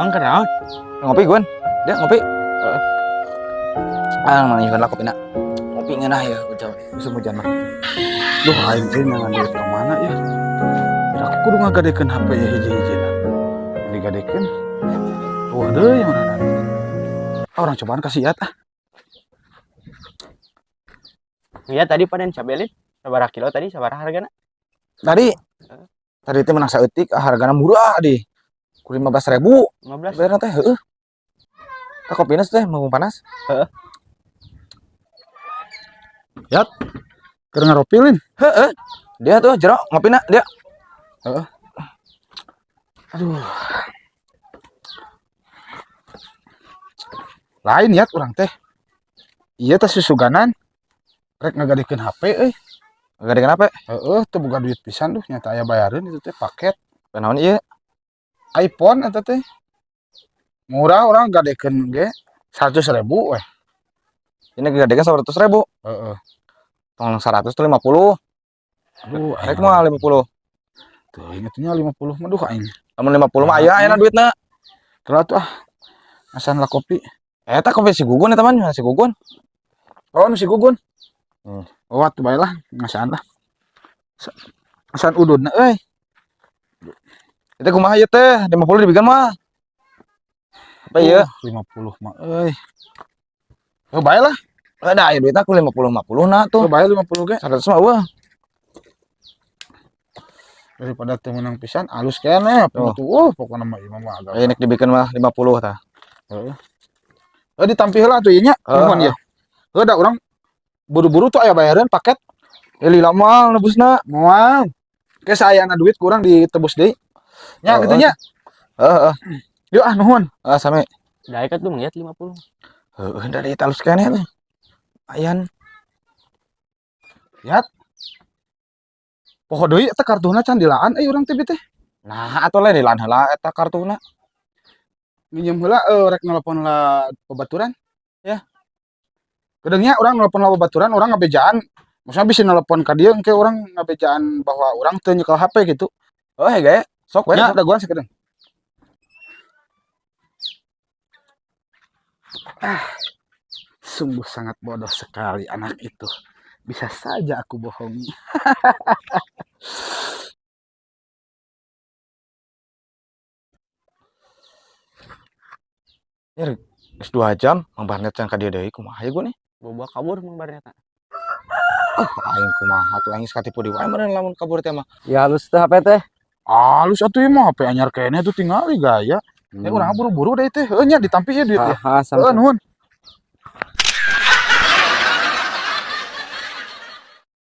Mang kenal? Ngopi Gun. Dia ngopi. Heeh. Ah, mang lah kopina. Ngopi ngeunah ya hujan. Musim hujan mah. Duh, aing teh ngangan duit ka mana ya? Kira aku kudu ngagadekeun HP ya hiji-hijina. Digadekeun. Tuh deui mana. Orang cobaan kasih ya ah. Iya tadi panen cabe lin. Sabaraha kilo tadi, sabaraha hargana? Tadi tadi teh menang saeutik, hargana murah di. Ku 15.000. 15. Bayarna teh heueuh. Tah kopina teh mau panas. Heeh. Yat. Keur ngaropi lin. Heeh. Dia tuh jero ngopina dia. Heeh. Aduh. Lain yat urang teh. Iya teh susuganan. Rek ngagadekeun HP euy. Ngagadekeun HP? Heeh, teu boga duit pisan duh, nyata aya bayareun itu teh paket. Naon ieu? iPhone eta teh. Murah urang gadekeun ge 100.000 weh. Ini gadekeun 100.000. Heeh. Tong 100 tuh 50. Aduh, rek mah 50. Tuh, ingetnya 50 mah duh aing. Lamun 50 mah aya ayeuna duitna. Telat ah. Asan lah kopi. Eta kopi si Gugun eta mah, si Gugun. Oh, nu si Gugun. Oh, atuh bae lah, ngasaan lah. Ngasaan ududna euy. Itu kumaha ieu teh? 50 dibikeun mah. Apa ieu? 50 mah euy. Oh, bae lah. Ada aya duit aku 50 50 na tuh. Oh, bae 50 ge. 100 mah eueuh. Daripada teu meunang pisan alus keneh Oh. tuh. Oh, pokona mah ieu mah agak. Aya nek dibikeun mah 50 tah. Heeh. Oh, ditampi heula atuh ieu nya. Heeh. Nuhun ieu. Heuh da urang buru-buru tuh aya bayareun paket. Eh lila moal nebusna. Moal. Ke saayana duit kurang ditebus deui. Nya Oh, kitu nya. Heeh, heeh. Yuk ah nuhun. Ah sami. Daek atuh manggiat 50. Heeh, dari talus keneh tuh. Ayan. Yat. Poho deui eta kartuna can dilaan euy urang teh teh. Nah, atuh lain dilaan heula eta kartuna. Minjem heula rek nelpon lah babaturan. Ya. Kedeungnya urang nelpon lah babaturan, urang ngabejaan. Maksudnya bisa nelpon ka dieu engke urang ngabejaan bahwa urang teu nyekel HP gitu. Oh, hege. Sok we. Nya dagoan sakedeung. Ah, sungguh sangat bodoh sekali anak itu. Bisa saja aku bohongi. Ya, geus 2 jam Mang Barnet can ka dieu deui kumaha ieu nih? Boba kabur Mang Barnet. Oh, aing kumaha tuh aing katipu deui wae meureun lamun kabur teh mah. Ya halus teh HP teh. Halus atuh ieu mah HP anyar keneh tuh tingali gaya. Urang buru-buru deui teh. Heuh nya ditampi ieu duit ya. Heeh, Heuh nuhun.